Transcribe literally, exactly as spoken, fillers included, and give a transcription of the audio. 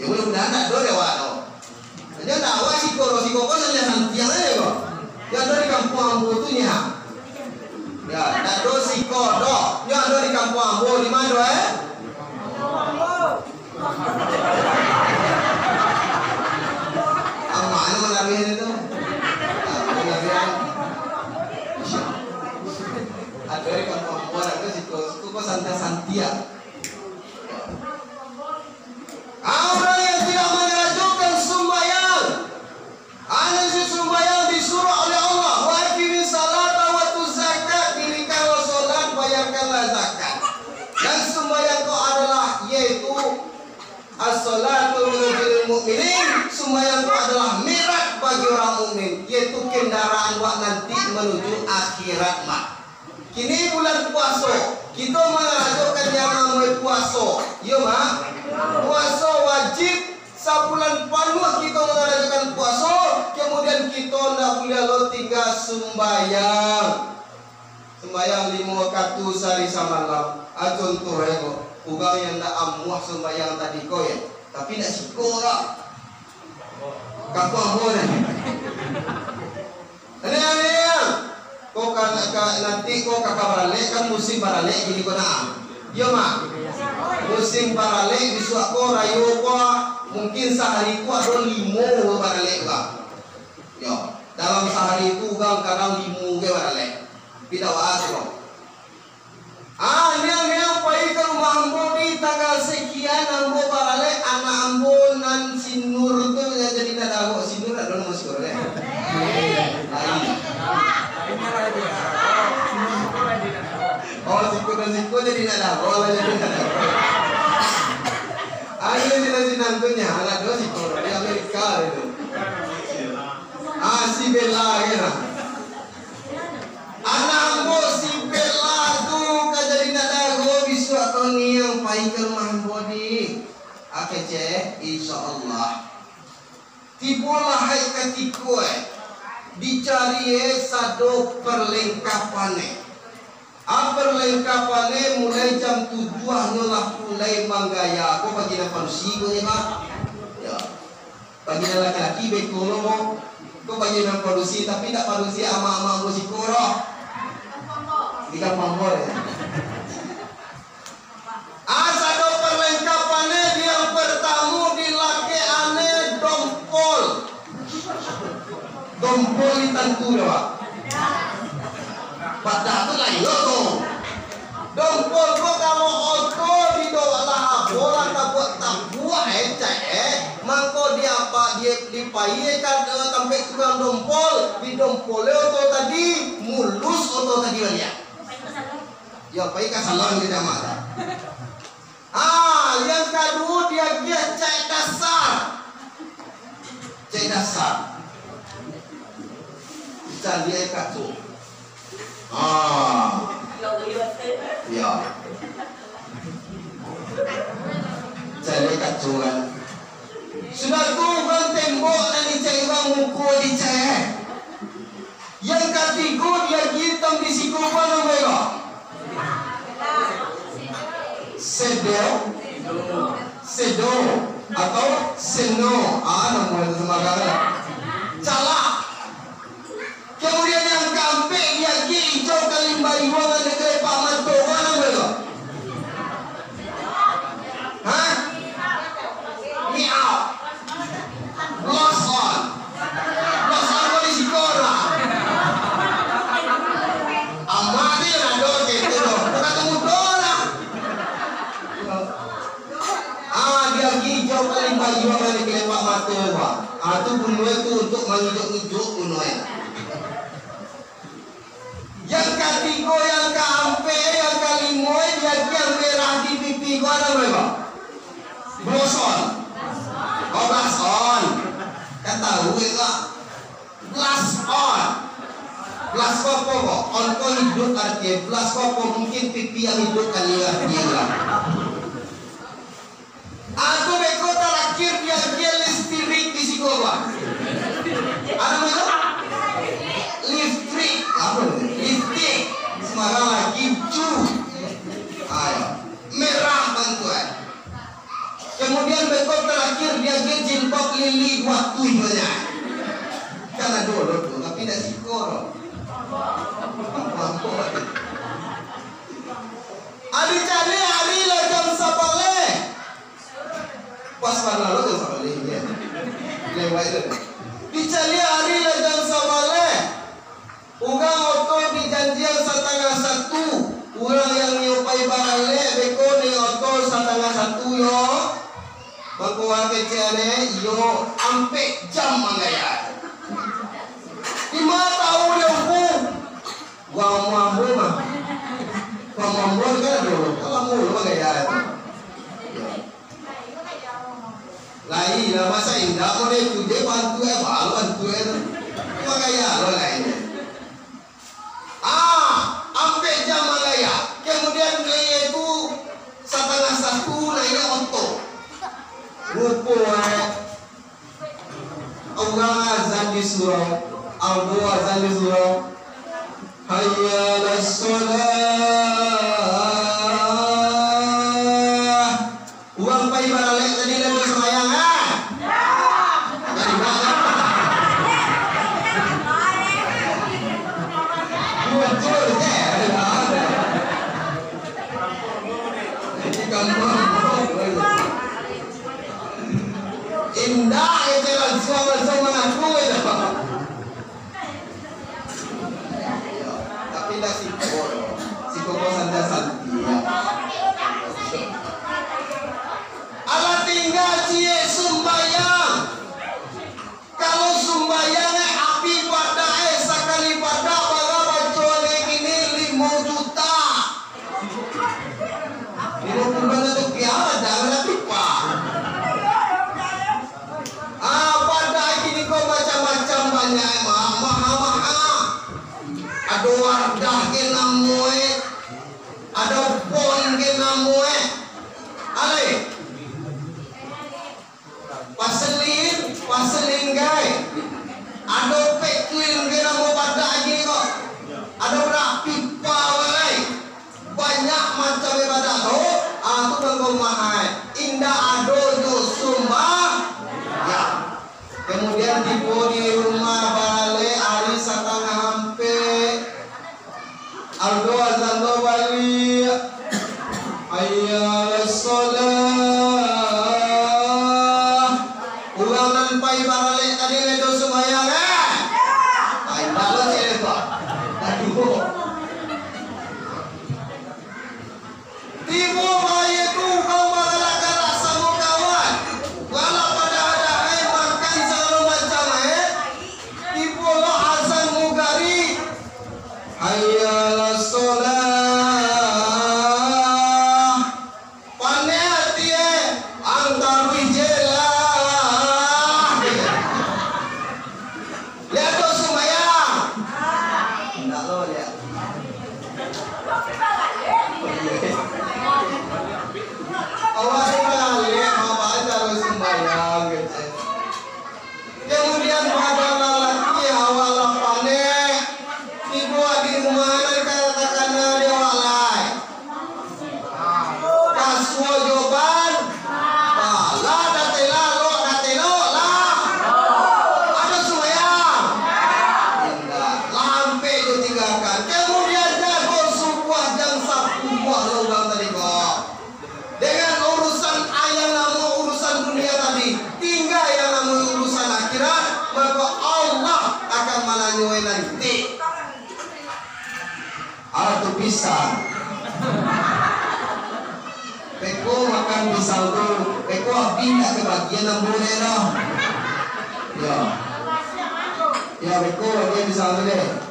Ya, mudah-mudahan ndak ado dek awak tu. Nyo ndak awak siko doh, siko ko sajo santiang ajo ko. Nyo ado di kampuang ambo tu nyo. Ya, ndak ado siko doh. Nyo ado di kampuang ambo, di ma, eh? Aman manaruih tu. Manaruih. Ado di kampuang ambo, ado siko, siko ko santiang-santiang. Urang yang tidak mangarajokan sumbayang, anu si sumbayang disuruah oleh Allah, "Wa aqimis salata wa atuz zakat," dirikanlah solat, bayarkanlah zakat. Dan sumbayang ko adalah, yaitu as-salatu mirajul mu'minin, sumbayang ko adalah miraj bagi urang mukmin, yaitu kendaraan wak nanti manuju akhirat, mak. Kini bulan puaso, kito mangarajokan yang namonyo puaso, iyo, mak? Puaso wajib, sabulan panuah kito mangarajokan puaso, kemudian kito ndak buliah lo tingga sumbayang. Sumbayang limo wakatu sahari samalam. Ah, contoh, ya, ko. Urang yang ndak amuah sumbayang tadi ko, ya. Tapi ndak siko, lah. Kapo ambo, nih? Ane-ane, ya. Ko ka, ka, nanti ko ka, ka baralek, kan musim baralek kini ko, nah. Iyo, mak? Musim baralek, bisuak ko rayo ko, mungkin sahari tu ado limo baralek, Bang. Yo, dalam sahari tu urang kadang limo ge baralek. Tapi ndak baa tu, Bang. Ah, niang-niang pai ka rumah ambo di tanggal sekian, ambo baralek, anak ambo nan si Nur tu nan jadi ndak dagok. Si Nur ado namo siko, eh? Lain. Oh, siko nan siko jadi ndak dagok lah, jadi ndak dagok. Ayo, sinan-sinan tu nyo, anak do siko, di Amerika itu. Ah, si Bella kan, ah. Anak ambo si Bella tu ka jadi ndak dagok bisuak ko niang pai ka rumah ambo di. Ah, kecek, insya Allah. Tibolah hai katiko, eh, dicari, eh, sado perlengkapan, eh. Ah, perlengkapan, eh, mulai jam tujuah nyo lah mulai manggaya. Ko bagi nan padusi ko, eh, Pak? Ya. Bagi nan laki-laki, beko lo, Bang. Ko bagi nan padusi, tapi ndak padusi amak-amak musiko doh. Di kampuang ko, ya. Ah, sado perlengkapan, eh, yang pertamo dilakek ane dompol. Dompol di tantu dah, Pak. Padah tu lain lo tu. Dompol ko kalau oto di do-, lah abo lah tabuak-tabuak, eh, cek, eh. Mangko di apa, di, di pai, eh, kan, eh, tampek tukang dompol, di dompol, eh, oto tadi, mulus oto tadi baliak. Yo, pai ka salon kita mah. Ah, yang kaduo diagiah cek dasar. Cek dasar. Caliak kaco. Ah. Ya. Caliak kaco kan. Sudah tu, urang tembok nan dicek, urang muko dicek. Yang katigo, diagiah itam di siko, apo namo ko? Sedo, sedo, atau seno. Ah, namo itu sembarang. Calak. Kemudian yang kaampek, diagiah ijo kalimbayuang, ado kalepak mato, apo namo ko? Hah? Miau. Blush on. Blush on ko di siko lah. Amak ni lah do kek itu doh. Bukan temu do lah. Ah, diagiah ijo kalimbayuang, ado kalepak mato, Pak. Ah, tu bunuah tu untuk mangijuk-ngijuk bunuah. Yang katigo, yang kaampek, yang kalimo, diagiah merah di pipi ko, apo namo ko? Blush on. Oh, blush on. Kan tahu itu, ah. Blush on. Blush ko apo ko? On ko hidup arti. Blush ko apo? Mungkin pipi yang hidup kali arti lah. Atau beko tarakhir diagiah listrik di siko, Pak. Apo namo tu? Listrik. Apo tu? Listrik. Semarang lagi cu. Ayo. Merah bantuan. Kemudian Beko terakhir diagiah jilbab lili dua tuih banyak. Kan ado lo tu, tapi ndak siko doh. Ari cari ari lah jam sabaleh. Pas bana lo jam sabaleh, ya. Lewat tu. Dicari ari lah jam sabaleh. Urang oto dijanjian satangah satu, urang yang nio pai baralek beko naiak oto satangah satu yo, mangko kecek ne, iyo ampek jam manggaya. Dima tahu deh, Ungku? Wah, ambo mah. Wah, ambo kan ado, kalau ambo manggaya tu. Lai lah, masa indak model tu je, bantu eh, baru bantu eh tu. Bagaya lo lain. Ah, ampek jam bagaya. Kemudian dia tu satangah satu naiak oto. Rupo eh. Urang azan di surau, ambo azan di surau. Hayya alas shalah. Urang pai baralek tadi lalu sumbayang, ah? Tadi baralek. Bujur, eh. Di kampuang. Indak, itu langsuang-langsuang mangaku itu. Tapi indak siko doh. Siko ko santai-santai. Alah tingga ciek sumbayang. Kalau sumbayang, eh, api padak, eh, sakali padak bara baco lagi ni limo juta. Limo puluah juta rupiah, jangan lah pipa. Ah, padak kini ko macam-macam banyak, eh, ma-, maha-maha. Ado Wardah ke namo e, ado Pon ke namo e. Alai. Paselin, paselin gai. Ado Pekuin ke namo padak kini ko. Ado barapi pa gai. Banyak macam ibadah tu, ah, tu kan rumah ai. Indak ado jo sumbayang. Kemudian tibo di rumah baralek ari satangah ampek. Aldo azan do baliak. Hayya alas shalah. Urang nan pai baralek tadi lai do sumbayang, eh? Pai balo cek lepak. Aduh. Tibo baitu urang bagalak-galak samo kawan. Galak pado adai, makan sagalo macam, eh. Tibo lo azan mugari. Hayya alas shalah. Paneh ati, eh, ang taruih je lah. Liak tu sumbayang. Indak lo, liak. Awak ni baliak, babaca lo sumbayang, gitu. Kemudian, badan lalaki awak lah panek, tibo di rumah nan ka takana di awak lai. Kasuo jo ban, bala datela, lok datelo lah. Ado sumbayang. Indak, lah ampek jo tinggakan. Kemudian jago subuah jam sapuluah lo urang tadi ko. Dengan urusan a-, yang namo urusan dunia tadi, tingga yang namo urusan akhirat, maka Allah akan mananyo-e nanti. Alah tu pisang. Beko makan pisang tu, beko abih ndak kabagian ambo deh doh. Yo. Yo, beko bagian pisang tu deh.